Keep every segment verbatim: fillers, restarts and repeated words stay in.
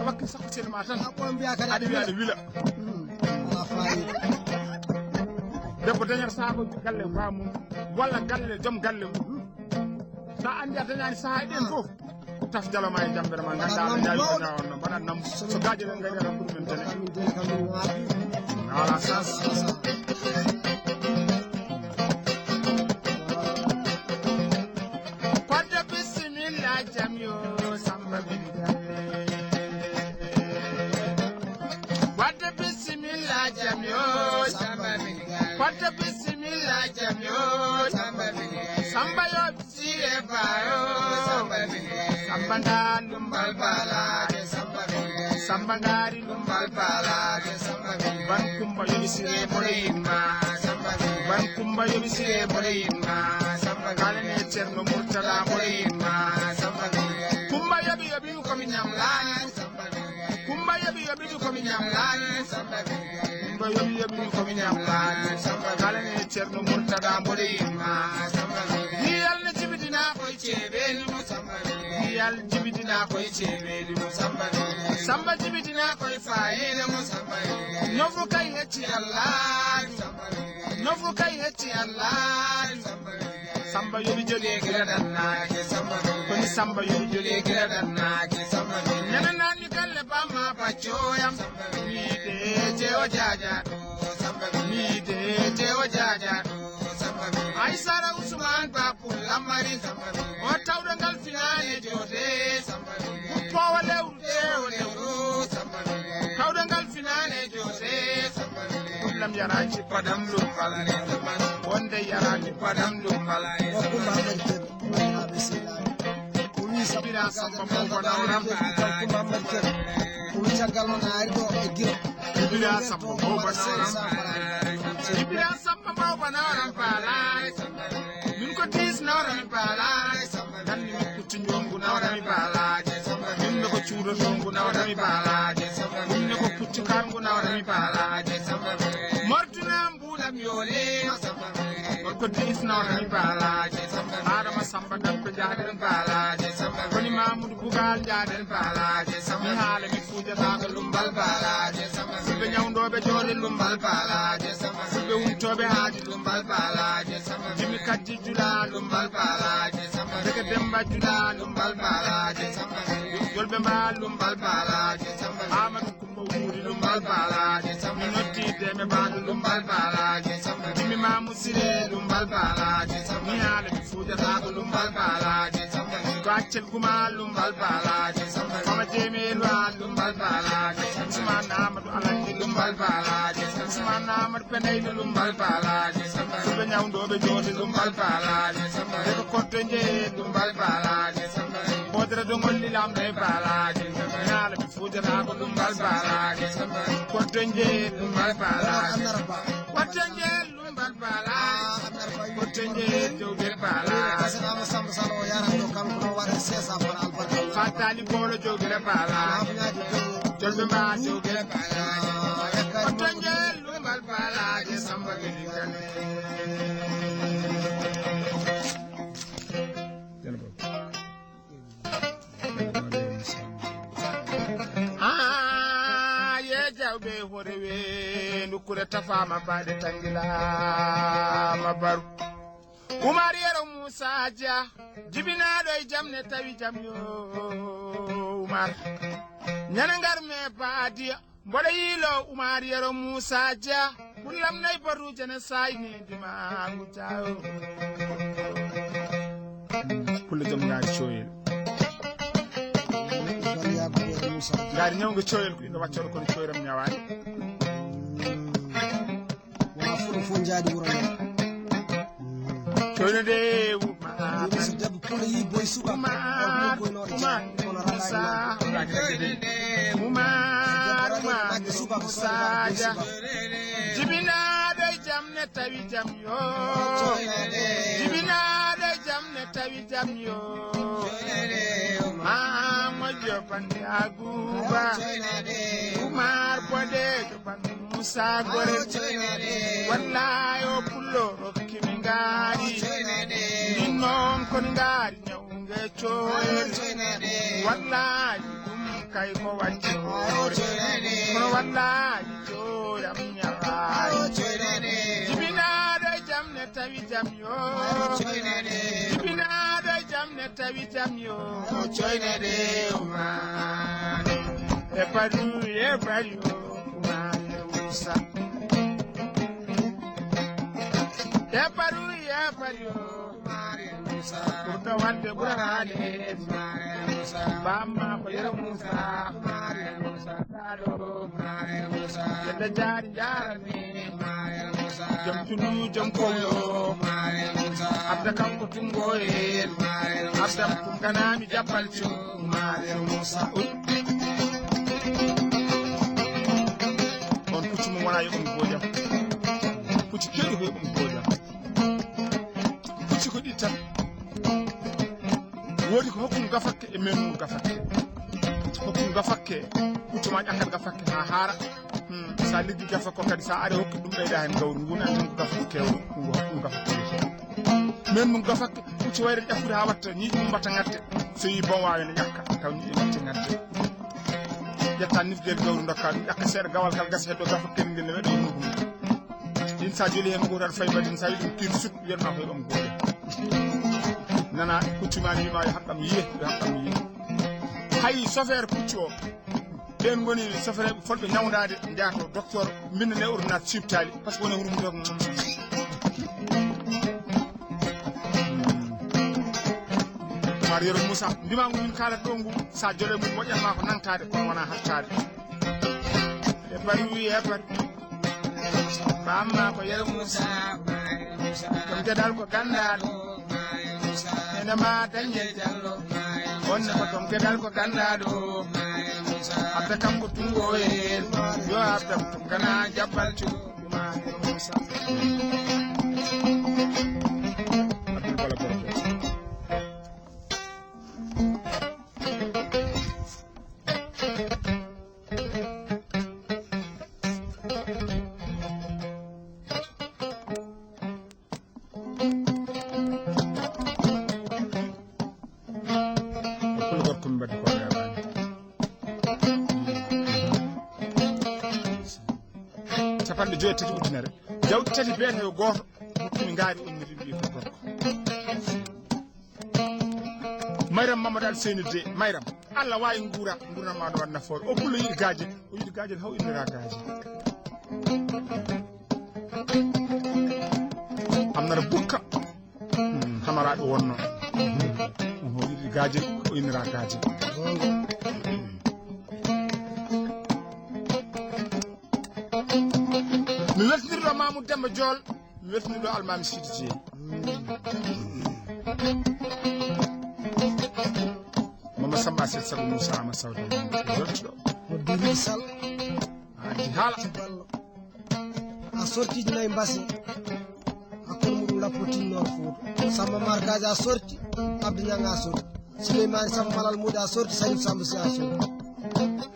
Wakki sakko sel ma tan. Aɗa wiya aɗa wila. Debbo dañata saako galle bamum walla galle joom galle mum. Sa andi a dañani saha ɗen fof. Taf jaloma e jambere ma ganda aɗa ñawi ko ñawonno mbaɗa nam so gaji ɗen gadi aɗa ɓuri men tene. Ala sas. Wadde bisimilla jam yo samba min galle. Wadde bisimilla jam yo samba min galle. Wadde bisimilla jam yo samba min galle. Samba yo sire bayo samba min galle. Samba nda lumbal balaje samba min galle. Samba ngari lumbal balaje samba min galle. Ban kumba yobi sire mole yimma samba min galle. Ban kumba yobi sire mole yimma samba min galle. Kalane cerno murtada mole yimma samba min galle. Kumba yobi yobi ko mi ñam laani samba min galle. Kumba yobi yobi ko mi ñam laani samba min galle. Kumba yobi yobi ko mi ñam laani samba min galle. Kalane cerno murtada mole yimma samba min galle. Yal na jibidina koy cebe ni mo samba min galle. Yal jibidina koy cebe ni mo samba min galle. Samba jibidina koy fayina mo samba min galle. Ñofu kay hecci Allah. Ñofu kay hecci Allah. Samba yobi jole gira dannaake samba. Koni samba yobi jole gira dannaake samba. Nana nani galle bamma baccoyam. Miide je o jaja. Miide je o jaja. Aisara Usman Babu Lamari. O tawɗo ngal finale jode. Uppowa lewru tewo lewru. Tawɗo ngal finale jode. Kullam yaraji padam lumbal. Wonde yaraji padam lumbal. Kumba Ahmed Kebe, wonaaɓe seeɗaaɓe. O wii Sibira Samba Mawba Nawram. Kanko Kumba Ahmed Kebe. O wii caggal noon a ari ɗo e Giro. Sibira Samba Mawba Nawram. Sibira Samba Mawba Nawram Balaye. Min ko dix Nawram Balaye. Ganni mi putti ñongu nawrami balaje. Minne ko cuuɗo ñongu nawrami balaje. Minne ko putti karngu nawrami balaje. Mortuna mbuɗam yole. Gorko dis nawrami balaje. Adama Samba Dabbe jaɗen balaje. Koni Mamoudou Bougal jaɗen balaje. Mi haala mi fujatako lumbal balaje. Fulɓe ñawdoɓe jooɗe lumbal balaje. Fulɓe wumtoɓe haadi lumbal balaje. Jimi kajji jula lumbal balaje. Daga Demba jula lumbal balaje. Jolɓe mba lumbal balaje. Amadou Kumba wuuri lumbal balaje. Mi notti deme mbaɗo lumbal balaje. Jimi Mamu Sire lumbal balaje. Mi haala mi fujatako lumbal balaje. Ko accel guma lumbal balaje. Mama Jemelu a lumbal balaje. Usman Amadou Alhaji lumbal balaje. Usman Amadou Penayno lumbal balaje. Fulɓe ñawdoɓe jooɗe lumbal balaje. Daga Koddo Nje lumbal balaje. Bodere dongol lilam ne balaje. Ñaala mi fujatako lumbal balaje. Koddo Nje lumbal balaje. Koddo Nje lumbal balaje. Koddo Nje jowgel balaje. Fatali bolo jowgel balaje. Jolɓe mba jowgel balaje. Koddo Nje lumbal balaje. Samba Gedi Kane. Ah, ye jawɓe horewe nukkure tafama baɗe tangilama baru. Umar Yero Musa Dia, jibinaɗo e jam ne tawi jam yo. Umar, ñana ngar me baadiya. Mboɗo yiilo Umar Yero Muusa Dia, ɓullam nayi batu jene saay neendi ma ngu jaawo. Pullo jom ngaari cooyel. Ngaari ñawnga cooyel ko ɗum ɗo waccoɗo kono cooyram ñawaani. Wona fuɗo fof njaadi wuro men. Coyno de wuma. Yunus debbo pullo yi boy suka. Uma, uma, sa. Uma, uma, saja. Jibinaɗo e jam ne tawi jam yo. Jibinaɗo e jam ne tawi jam yo. Mama jopande aguba. Umar bodejo. Musa Gore, wallahi o pullo rokki mi ngaari. Ɗin noon kon ngaari ñawnge cooyel. Wallahi ɗum Kay ko waccoore, kono wallaahi jooram ñawaani. Jibinaaɗo e jam ne tawi jam yo. Jibinaaɗo e jam ne tawi jam yo. Coyne de umaani. E paru, e paru, umaani Musa. E paru, e paru. Ɓurɗo wonde ɓuraade. Bamma ko Yero Musa. Yedde jaari jaarani. Jom tunu, jom kowlo. Abda kanko tungo en. Abda tum ganami jabbal cu. On puccu mo wona yoɓum gojam. Puccu keɗi ko yoɓum gojam. Pucci ko ɗi tan. Woodi ko hokkum gafakke e men mum gafakke. Hokkum gafakke, puccu ma ƴakkat gafakke ha haara. Hmm, sa liggi gafakke ko kadi sa ari hokki ɗum ɓeyda hen gawri. Woni an ɗum ko gafakke kewɗo, ɗum ko hokkum gafakke. Men mum gafakke, pucci wayre ƴakkude ha watta, ñiiƴi mum mbatta ngadde. So yi bon wawi ne ƴakka, taw ñiiƴi mbatta ngadde. Ƴetta nifgel gawri dokka ɗum, ƴakka seeɗa gawal kal gasa heddo gafakke ngel ne weɗo mum. Ɗin sa joli hen goto aɗa fayi mbaɗin sa yiɗum tir sut wiyatma koye ɓam goto. Nana puccu ma wima yo haqqam yiye, yo haqqam yiye. Hayi chauffeur puccu o. Ɓen ngoni chauffeur ɓe folɓe ñawdade njato docteur mbinda ne ordonnance sibtali parce que wona hurum dok. Mar Yero Moussa, ndimagu min kala ɗo ngu, sa jole mum moƴƴatma ko nantade kono wona hattade. E bari wi e bari. Bamma ko Yero Moussa. Ɗum geɗal ko gandaɗo. Ene ma dañde. Wonde ko ɗum geɗal ko gandaɗo. Abda kam ko tungo en. Yo abda ko tungana jabbal cu. Abdul Bala Bordeaux. Ko pulgor ko min mbaɗi ko weeɓaani. Capanɗe joyi e tati ujunere. Jawdi tati beete yo gooto. Hokkumi ngaari on mi rimbi ko gorko. Mayram Mamadou Alseyni de, Mayram. Allah waawi nguura, nguurna ma no waɗ nafoore. O pullo yiɗi gaaje, o yiɗi gaaje, haw innira gaaje. Amnara bukka. Hmm, hamaraaɓe wonno. Hmm, o yiɗi gaaje, o innira gaaje. Mi weltinirɗo Mamoudou Demba Diol. Mi weltini ɗo Almaami Sidi Jeey. Mama Samba Aset Sago Moussa Ama Sawda. Weltiɗo. Ko Diri Sall. Adi haala. Ballo. A sorti nayi mbasi. Hakkunde muɗum lappo tinnoor Fuuta. Samba Margaji a sorti. Abdou Niang a sorti. Souleymane Samba Malal Mouda a sorti, Salif Samba Sy a sorti.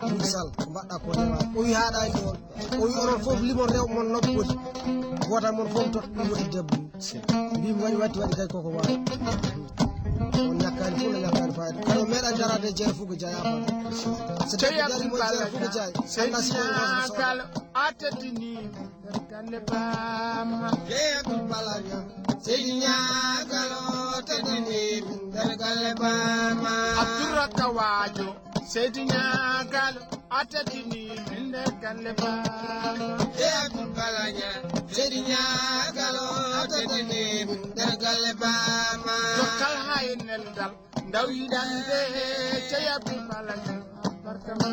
Wuli Sall, ko mbaɗɗa ko rewaani. O wi haaɗaani ɗoon. O wi onon fof limon rew mon noppi poti. Gootal mon fof totta ɗum woni debbo. Mbimi waɗi watti waɗi kay koko waawi. On ñakkaani fof no ñakkaani fayda. Kono meeɗa jaraade jeere fof ko jaya fayda. So debbo jari mo jeere fof ko jaya. Anda si on a teddini. Nder galle baama. Jeeya ɗum balaña. Seydi Ñaagalo teddini min nder galle baama. Abdouraka Waajo. Seydi Ñaagalo a teddini min nder galle baama. Jeeya ɗum balaña. Seydi Ñaagalo teddini min nder galle baama. Dokkal haa e neldal. Ndaw yiɗande, Sey Abdul Balaña, barka ma.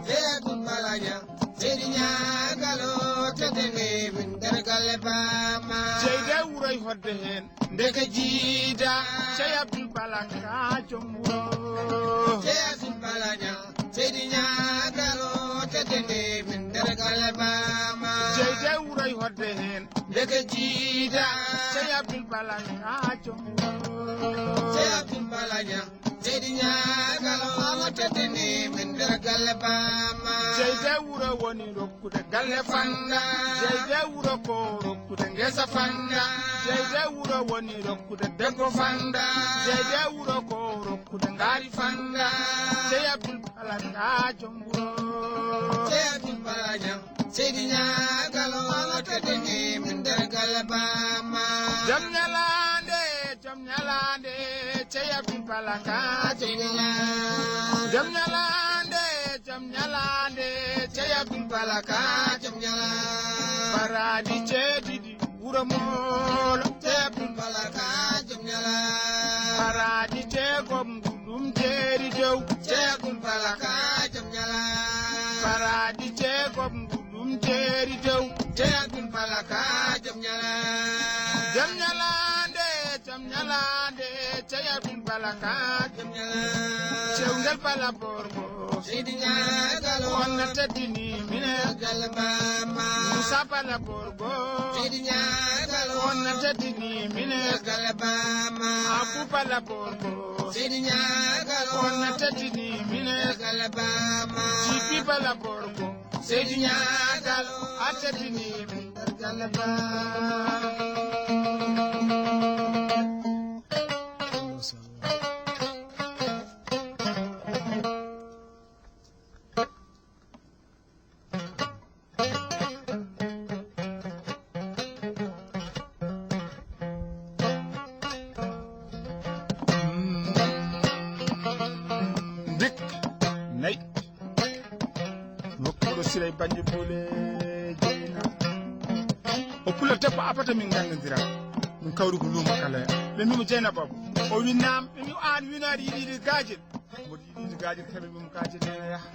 Sey Abdul Balaña, Seydi Ñaagalo, teddene min nder galle baama. Sey de wuroy hodde heen, ndeke jiida, Sey Abdul Balaña, joom wuro. Sey Abdul Balaña, Seydi Ñaagalo, teddene min nder galle baama. Sey de wuroy hodde heen, ndeke jiida, Sey Abdul Balaña, joom wuro. Sey Abdul Balaña. Seydi Ñaagal, o teddini min nder galle Bama. Jeyde wuro woni rokkude galle Fanda. Jeyde wuro ko rokkude ngesa Fanda. Jeyde wuro woni rokkude debbo Fanda. Jeyde wuro ko rokkude ngaari Fanda. Sey Abdul Bala ka joom wuro. Sey Abdul Bala Ñaŋ. Seydi Ñaagal, o teddini min nder galle Bama. Jam ñalaande, jam ñalaande, cey Abdul Bala ka jam ñalaande. Jam ñalaande, jam ñalaande, cey Abdul Bala ka jam ñalaande. Baraaji ceedidi wuro moolo, cey Abdul Bala ka jam ñalaande. Baraaji ceegom ɗum jeeri dow. Cey Abdul Bala ka jam ñalaande. Baraaji ceegom ɗum jeeri dow. Cey Abdul Bala ka jam ñalaande. Jam ñalaande, jam ñalaande, cey Abdul Bala ka jam ñalaande. Cewngel Bala Borgo. Seydi Ñaagal, on na teddini mine. Galle Bama. Musa Bala Borgo. Seydi Ñaagal, on na teddini mine. Galle Bama. Abu Bala Borgo. Seydi Ñaagal, on na teddini mine. Galle Bama. Jibi Bala Borgo. Seydi Ñaagal, a teddini min nder galle Bama. Ndik nay. Nokkuɗo Silay Bannde Buule Jeyna. O pula debbo abada min nganndondira. Min kawri ko luumo kala. Ɓe mbimo Jeynaba o winnaama. Ɓe mbimo aan winaade yiɗi yiɗi gaajel. Mboɗo yiɗi yiɗi gaajel kaɓe mbimo gaajel nena yaha.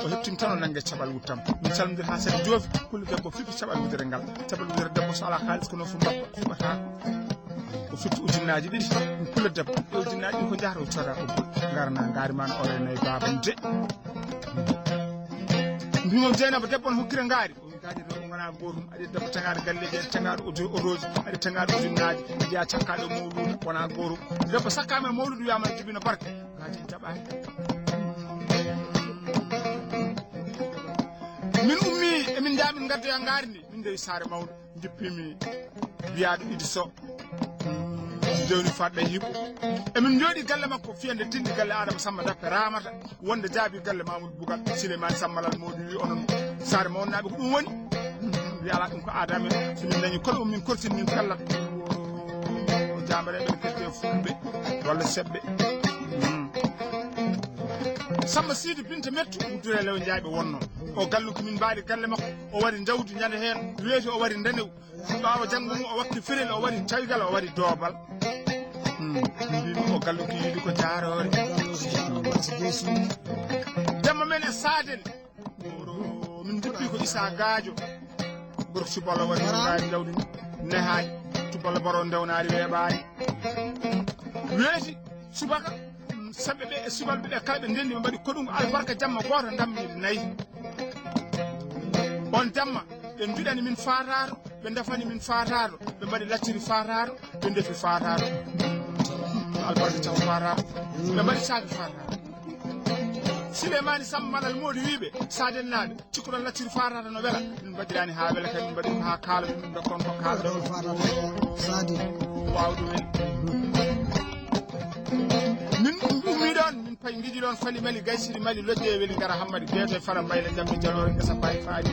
O heɓtimi tan o nannge caɓal wuttam. Min calmodiri haa seeɗa joofi. Pula debbo fiti caɓal wudere ngal. Caɓal wudere debbo so alaa haalis ko nofu makko suɓataako. O fitti ujunnaaji ɗiɗi. Pula debbo. E ujunnaaji ɗi ko njahata o cooda o ngarna ngaari ma o rena e baabam de. Mbimo Jeynaba debbo no hokkira ngaari. O wi ngaari ɗo ko wona gootum. Aɗi debbo tagaaɗo galleeji, aɗi tagaaɗo oto-, otoji, aɗi tagaaɗo ujunnaaji. Mbiya cakkaaɗo mawluudu wona gootum. Debbo sakkaama e mawluudu wiyama ne jibina barke. Ngaari jaɓaani. Min ummi emin njaha min ngaddoya ngaari ndi. Min ndewi saare mawɗo. Jippimi biyaaɗo Idi Sow. Jawni Faɗɗa Yiɓo. Emin njooɗi galle makko fiyande tinndi galle Adama Samba Dappe Ramata. Wonde jaabi galle Mamoudou Bougal Souleymane Sammalal Mawɗi wi onon saare mawnaaɓe ko ɗum woni. Wi alaa ɗum ko aada men. So min dañi kolo min korsin min pellat. O jaambareeɓe ne kette fulɓe walla seɓɓe. Samba Sidi Binta Mettu Wuddure Lew Njaaɓe wonno. O galluki min mbaɗi galle makko. O wari njawdi ñande heen. Weeti o wari ndanew. Ɓaawo janngo mum o wakki firel, o waɗi cawgal, o waɗi doobal. Hmm. Mbimi o galluki yiɗi ko jaaroore. Jamma men e Saden. Min jippi ko Issa Gadio. Gorko Subalo waɗi ngaari jawdi nehaani. Tubalo Baro ndewnaari weeɓaani. Weeti subaka. Saɓɓe ɓe e subalɓe ɓe kala ɓe ndenndi ɓe mbaɗi koɗungu albarka jamma gooto ndammi nayi. On jamma ɓe nduɗani min faataaro, ɓe ndefani min faataaro, ɓe mbaɗi lacciri faataaro, ɓe ndefi faataaro. Albarka jaw faataaro. Ɓe mbaɗi saafi faataaro. Silemani Samba Malal Moodi wiiɓe Sadennaaɓe. Cikkuɗon lacciri faataata no wela, min mbaɗirani haa wela kadi, min mbaɗi ko haa kaala, min dokkon ko kaala. Ɗon faataata Sadi. Waawde wel. Min ummi ɗon, min payi ngiji ɗon, fali mali, gaysiri mali, lojje weli ngara hammadi, geeto e fara mbayla, jammi jaloore, ngesa mbayi faali.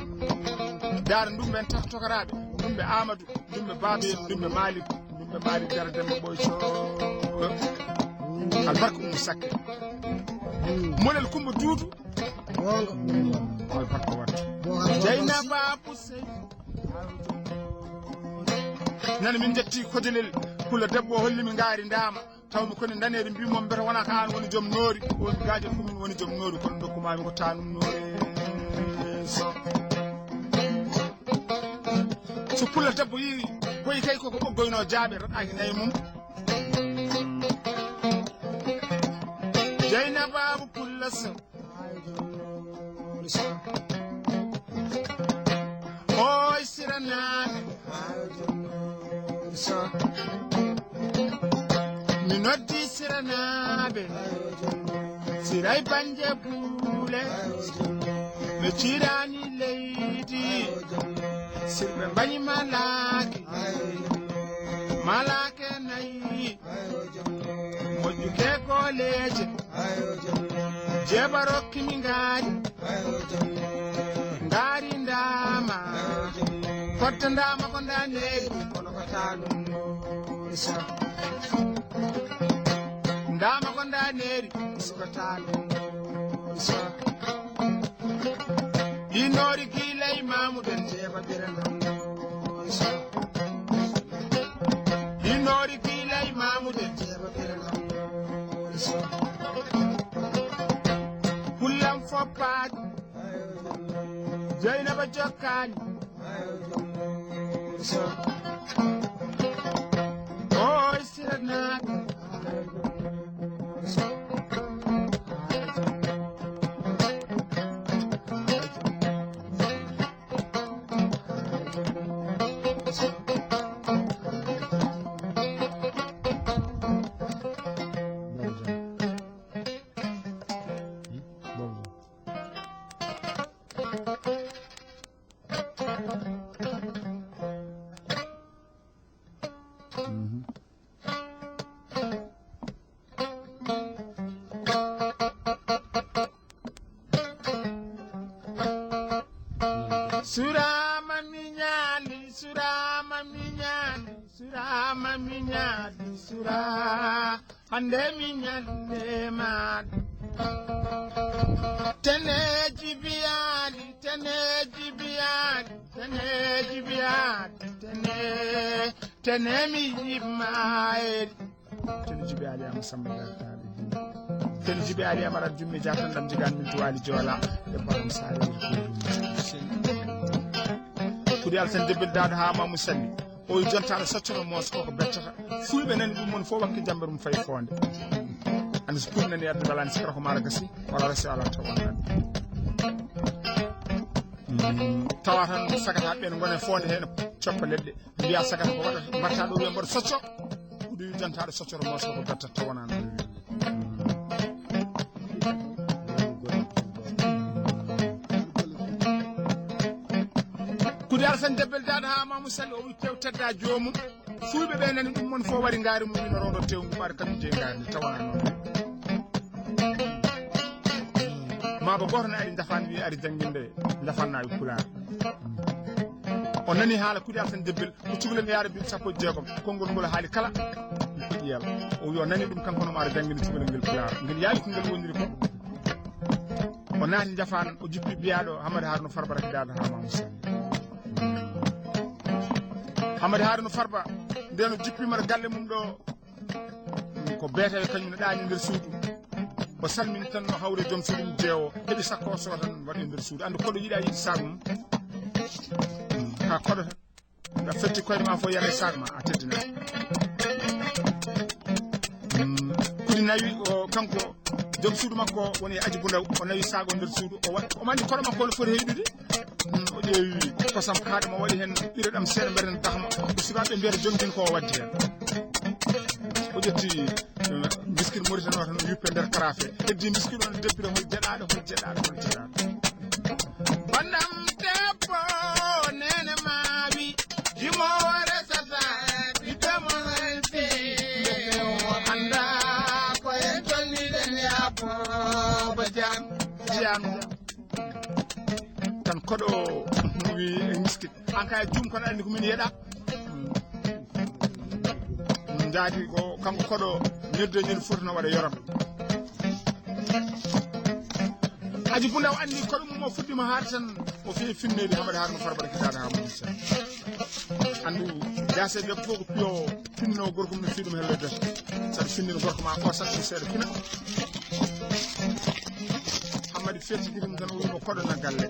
Daara ndumɓe en tah tokaraaɓe, ndumɓe Amadou, ndumɓe Baabe, ndumɓe Malik, ndumɓe Malik, Dara Demba Boy Sow. Albarka Ummu Sakke. Molel Kumba Duudu, Goonga. Oy, bakko wat. Goonga. Jeynaba Abou Sey. Nana min jetti kodelel. Pula debbo holli mi ngaari ndaama. Tawmi koni ndaneeri mbimo mbete wona ko aan woni joom noori. O wi gaajo ko min woni joom noori kono ndokkumaami ko taanum noori. So. So pula debbo yi boyi kay koko ɓoggoyno jaaɓe raɗaaki nayi mum. Jeynaba Abou Pula Sow. Oy siranaaɓe. Mi Noddi siranaaɓe, siray banje buule, ɓe cirani leydi, sirɓe mbañi malaaki, malaake nayi, moƴƴuke gooleeje, jeeba rokki mi ngaari, ngaari ndaama, kotta ndaama ko nda neeri, kono ko taa ɗum ɗo. Ndama ko nda neeri, suka talo. Inori kilai mamu den jeba birana. Inori kilai mamu den jeba birana. Kullam foppaat. Jaynaba jokkaani. Oy, siranaaɓe. Surama miñali, surama miñali, surama miñali, sura. Hande mi ñande maɗa. Teneji biyali, teneji biyali, teneji biyali, tene, tene mi yimma eri. Tene jibi Ali Amadou Samba Diatta. Tene jibi Ali Amadou Jummi Diatta, ndam jigan min tuwali jola. E baram sare. Kudi alsan debel dada ha mamu salli. O wi jontaɗo soccoro moos koko bettata. Fulɓe nani ɗum mon fof wakki jamɓe ɗum fayi fonde. Andi so pulnani addu galani sikra ko mara gasi, wala resi ala taw wonani. Tawa tan sagata ɓen gona fonde hen coppa leɗɗe. Mbiya sagata ko waɗata, mbatta ɗo wiya mboɗo socco. Ɗum jontaɗo soccoro moos koko bettata taw wonani. Kudi Alassane Debel dada ha mamu salli o wi tew tedda jomum. Fulɓe ɓe nani ɗum mon fof wari ngaari mum ino rondo tew ngu ɓaari kañum je ngaari ndi tawana noon. Maba goto ne ari jafani wi ari janginde jafannaɓe pulaar. O nani haala kudi Alassane Debel ko cukalel mi yaara duuɓi sappo e jeegom konngol ngol haali kala. Ko ƴiyal o wi o nani ɗum kanko no maaro janginde cukalel ngel pulaar ngel yaawi ko ngel woniri ko. O naati jafaan o jippi biyaɗo Hamadi Haruna Farba raki dada ha mamu salli. Hamadi Haruna Farba nden o jippima galle mum ɗo. Ko beetawe kañum ne ɗaani nder suudu. O salmini tan no hawre joom suudu mum jeewo heɓi sakko o soo tan waɗi nder suudu andi koɗo yiɗa yiɗi sac mum. Ka koɗo tan. A fetti koyɗe ma fof yara e sac ma a teddina. Kudi nawi o kanko joom suudu makko woni e aji bundaw o nawi sac o nder suudu o waɗi omo andi koɗo makko no foti heyɗude. O ƴeewi kosam kaaɗe mo waɗi heen ɓireɗam seeɗa mbeɗen dahma ko sukaaɓe mbiyata jonkin ko o waddi heen. O ƴetti mbiskit moritano tan o yuppe nder karafe heddi mbiskit on deppira hol jeɗaɗo hol jeɗaɗo hol jeɗaɗo. Bandam debbo nene mawi jimoore sasa ɓiɗɗo mo halti o anda ko en tolniɗen yaabo ba jam jam. Tan koɗo wi miskit an kay jum kono andi ko min yeɗa. Jaati ko kanko koɗo ñedde ñedde foti no waɗa yoram. Aji bundaw andi koɗo mum o fuɗɗima haade tan o fi finnedi hamada haade no farbata kitaade ha mum sen. Andu jase debbo fof ko piyo finno gorko mum no fi ɗum hello de. Saɗa finnino gorko ma o saɗa ɗum seeɗa fina. Hammadi fettidi ɗum tan o wimo koɗo na galle.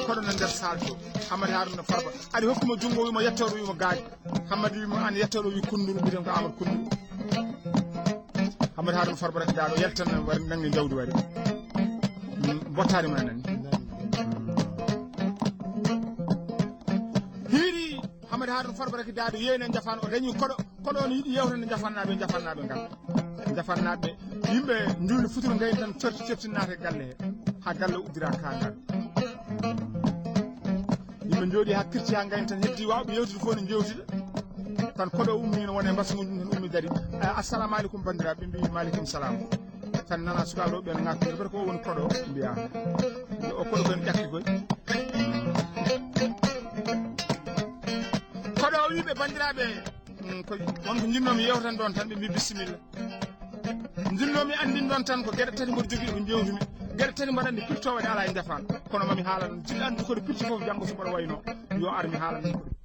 Koɗo na nder salto hammadi haɗum no farba. Aɗa hokkuma junngo wimo yettoɗo wimo gaajo. Hammadi wimo an yettoɗo wi kunduru mbiɗen ko amadou kunduru. Hammadi haɗum farba rek daɗo yaltan wari nangi jawdi wari. Bottari ma nani. Hiiri hammadi haɗum farba rek daɗo yeyna jafano o dañi koɗo. Koɗo ne yiɗi yewtande Njafannaaɓe, Njafannaaɓe ngal. Njafannaaɓe, yimɓe njuuli futuro ngayi tan, certi certi naata e galle he. Haa galle uddira kaangal. Yimɓe njooɗi haa kirti haa ngayi tan, heddi waawɓe yewtude fof ne njewtida. Tan koɗo ummi ne wona e mbasamuuji mum tan, ummi dari. Eh, assalamu aleykum banndiraaɓe, ɓe mbi maaleykum salam. Tan nana sukaaɓe rewɓe ne ŋakki, mbeɗa ko o woni koɗo, mbiya. O koɗo koyen ƴakki koy. Koɗo o wiɓe banndiraaɓe, mm, ko won ko njinnoomi yewtan ɗon tan, ɓe mbi bisimilla. Njinnoomi anndin ɗon tan ko geɗe tati mboɗo jogii ko njewtumi. Geɗe tati mbaɗanɗe pirto waɗi alaa e njafaan. Kono mami haalan on, jiɗɗo anndu koɗo pirti fof janngo so mboɗo wayno. Yo ar mi haalan on koɗo.